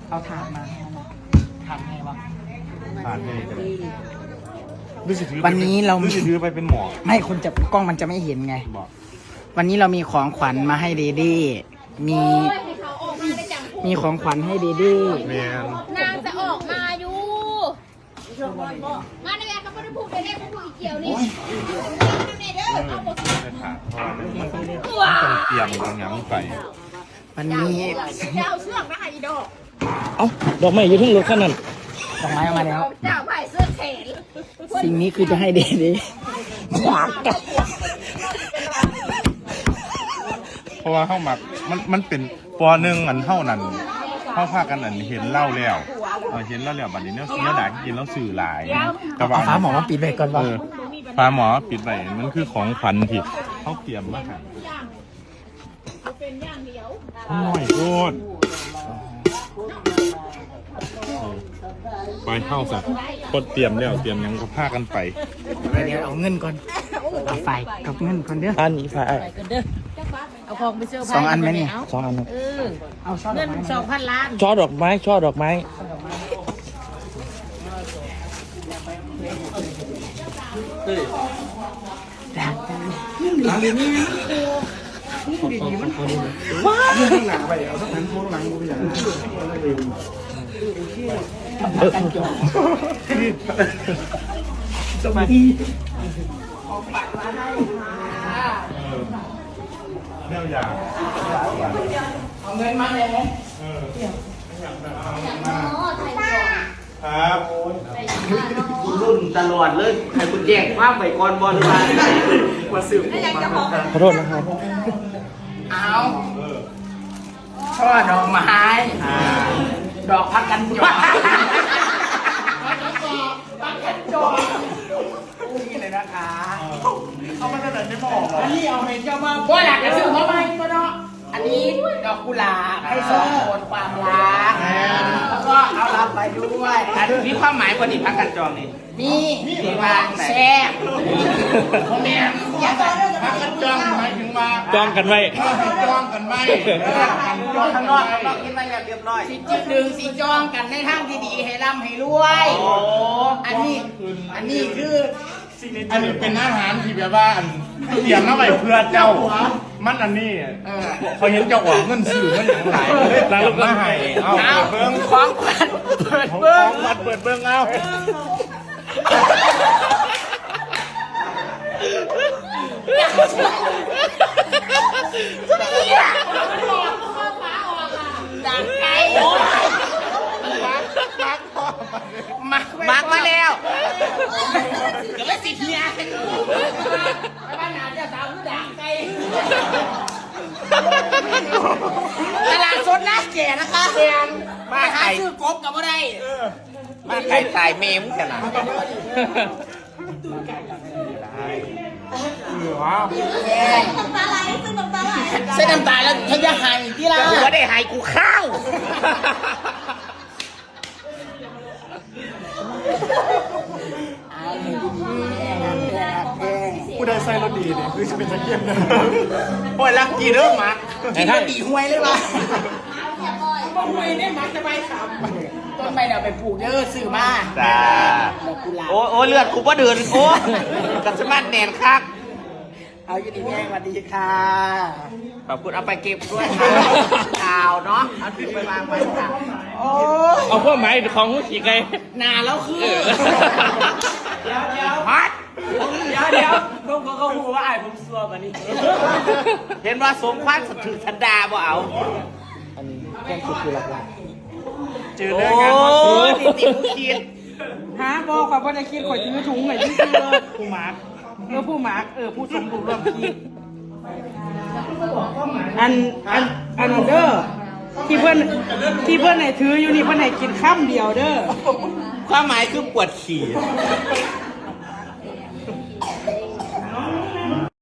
ເອົາຖາດມາ ຖາດໃຫຍ່ບໍ່? ຖາດໃຫຍ່ກໍໄດ້ ຫຼືຊິຖືໄປເປັນ ຫຼືຊິຖືໄປເປັນໝໍ້? ໄມ່ ຄົນຈະ ກ້ອງມັນຈະໄມ່ເຫັນໄງ. ບໍ່ ວັນນີ້ເຮົາມີຂອງຂວັນມາໃຫ້ເດເດ້ ມີ ມີຂອງຂວັນໃຫ້ເດເດ້. ແມ່ນ ນາງຈະອອກມາຢູ່. ມາໃນແມ່ກໍບໍ່ໄດ້ຜູກ ໄດ້ແລ້ວໄປຜູກອີ່ກ່ຽວນີ້. ເອີ ເອົາບໍ່ ໄດ້ຖາມ ເພາະວ່າມັນຕ້ອງຕຽມຕ້ອງຫຍັງໄປ. ວັນນີ້ ເຈົ້າເອົາເຊືອກມາໃຫ້ອີດອກ. ເອົ້າ ດອກໄມ້ຢູ່ເທິງລົດຄັນນັ້ນ. ດອກໄມ້ເອົາມາແລ້ວ. ເຈົ້າໃສ່ເສື້ອແຂນ. ສິ່ງນີ້ຄືຈະໃຫ້ເດເດ້. ເພາະວ່າເຮົາມັກ ມັນ ມັນເປັນ ປໍໜຶ່ງ ອັນເຮົານັ້ນ ເຮົາພາກັນ ອັນ ເຫັນລາວແລ້ວ ເອີ ເຫັນລາວແລ້ວ ບັດນີ້ແນວ ແນວໃດກິນລາວຊື້ຫຼາຍ ແຕ່ວ່າ ເອົາຝາໝໍ້ມາປິດໄວ້ກ່ອນບໍ່? ເອີ ຝາໝໍ້ມາປິດໄວ້ ມັນຄືຂອງຂວັນທີ່ເຮົາກຽມມາໃຫ້. ມັນນ້ອຍໂພດ. ໄປ ເຮົາຊະ ຄົນຕຽມແລ້ວຕຽມຫຍັງກໍພາກັນໄປ. ໄປ ດຽວເອົາເງິນກ່ອນ. ເອົາຝາຍກັບເງິນກ່ອນເດີ. ອັນນີ້ຝາກອ້າຍ. ເອົາຂອງໄປເຊີໄພຣສ໌ ສອງອັນແມ່ນນີ້. ເອົາ ສອງອັນ. ເອີ ເອົາ ເງິນສອງພັນລ້ານ. ຊ່ອດອກໄມ້ ຊ່ອດອກໄມ້. ສະບາຍດີ. ແນວຢາກ ເອົາເງິນມາແດ່. ເອີ ຢາກໄດ້ ເອົາເງິນມາ. ຄັບ ລຸ້ນຕະຫຼອດເລີຍ ໃຫ້ເພິ່ນແຈ້ງຄວາມໄປກ່ອນບໍ່ ຫຼືວ່າ ມາສືບ. ຂໍໂທດນະຄັບ. ເອົາ ເອີ ຊ່ອດອກໄມ້ ອ່າ ດອກຜັກກັນຈອງ ຜັກກັນຈອງ ນີ້ເລີຍນະຄະ. ເອົາມາຈາກໃນໃນໝໍ້? ອັນນີ້ເອົາໃຫ້ເຈົ້າມາ ບໍ່ລະ ກະຊື້ມາໃໝ່ຕົວະເນາະ. ອັນນີ້ດອກກຸຫຼາບໃຫ້ສອງຄົນຄວາມລັກ ແລ້ວກໍເອົາລາວໄປດ້ວຍ. ອັນມີຄວາມໝາຍບໍ່ນີ້ ຜັກກັນຈອງນີ້? ມີ ທີ່ວ່າແຊບ. ບໍ່ແມ່ນ ຜັກກັນຈອງໝາຍເຖິງວ່າຈອງກັນໄວ້ ເອີ ໃຫ້ຈອງກັນໄວ້ ເອີ ຈອງກັນໄວ້ ຂ້າງນອກ ຂ້າງນອກກິນໄວ້ແລ້ວຮຽບຮ້ອຍ. ຊິຈະດຶງຊິຈອງກັນໃນທາງທີ່ດີ ໃຫ້ລ່ຳໃຫ້ລວຍ. ອໍ ອັນນີ້ ອັນນີ້ຄື ອັນນີ້ເປັນອາຫານທີ່ແບບວ່າ ອັນ ຕຽມມາໄວ້ເພື່ອເຈົ້າ. ມັນອັນນີ້ ເອີ ຂ້ອຍເຫັນເຈົ້າອອກເງິນຊື້ເງິນຫຍັງຫຼາຍ ເລີຍຕຽມມາໃຫ້. ເອົາ ເອົາ ເບິ່ງ ຂອງຂວັນເປີດເບິ່ງ ຂອງຂວັນເປີດເບິ່ງ. ເອົາ ດາງໄກ່ ໂອ້ຍ ມັກ ມັກ ມັກມາແລ້ວ ກໍເລີຍຊິເຫື່ອໃສ່ກູ. ໄປບ້ານໜ້າເຈົ້າສາວຄືດາງໄກ່. ຕະຫຼາດສົດນາແກ່ນະຄະ. ແມ່ນ ມາ ໄປຫາ ໄກ ຊື້ກົບກໍບໍ່ໄດ້. ເອີ ມາໄກຕາຍແມ່ມຶງຊັ້ນນະ. ນ້ຳຕາໄຫຼ ໃສ່ນ້ຳຕາໄຫຼ ໃສ່ນ້ຳຕາແລ້ວ ເຮັດຢ່າໄຫ້ຕິລະ. ກູບໍ່ໄດ້ໄຫ້ ກູຄາວ. ຜູ້ໃດໃສ່ລົດດີນີ້ ຄືຊິເປັນຕາກ່ຽມເດີ. ໂອ້ຍ ລັກກີເດີ ໝາກ ໃຫ້ທ່ານ ດີຫວຍເລີຍວ່າ ບໍ່ຫວຍເດ້ ໝາກຈະໄປຂາມ. ຕົ້ນໄມ້ເອົາໄປປູກເດີ ຊື້ມາ. ຈ້າ ດອກກຸຫຼາບ. ໂອ້ຍ ໂອ້ຍ ເລືອດກູບໍ່ເດີນ ໂອ້ຍ ກັດສະມາດແໜ້ນຄັກ. ເອົາ ຢູ່ດີມີແຮງ ຫວັດດີຄ່ະ. ຂອບຄຸນ ເອົາໄປເກັບດ້ວຍຄ່ະ. ຂາວເນາະ ເອົາຖືໄປວາງໄວ້ຄ່ະ. ໂອ້ຍ ເອົາຄວາມໝາຍຂອງຮູ້ສີໄກ່ ໜ້າລາວຄື. ເອີ ດຽວ ດຽວ ດຽວ ດຽວ ເບິ່ງເຂົາກໍຮູ້ວ່າອ້າຍຜົມຊົ່ວບາດນີ້. ເຫັນວ່າສົມຄວາມສະຖືກສັນດາບໍ່ເອົາ. ອັນນີ້ຄວາມສຸກທີ່ລັກລອບ. ເຈີເລີຍງານ ໂອ້ຍ ຕິດຕິດຜູ້ຄິດ. ຫາ ບໍ່ ຂ້ອຍບໍ່ໄດ້ຄິດ ຂ້ອຍຖືຖົງໄວ້ຊື່ໆ. ຜູ້ໝາກ ເອີ ຜູ້ໝາກ ເອີ ຜູ້ສົມຮູ້ຮ່ວມຄິດ. ອັນ ອັນ ອັນນັ້ນເດີ ທີ່ເພິ່ນ ທີ່ເພິ່ນໃຫ້ຖືຢູ່ນີ້ ເພິ່ນໃຫ້ກິນຄຳດຽວເດີ. ຄວາມໝາຍຄືປວດຂີ້.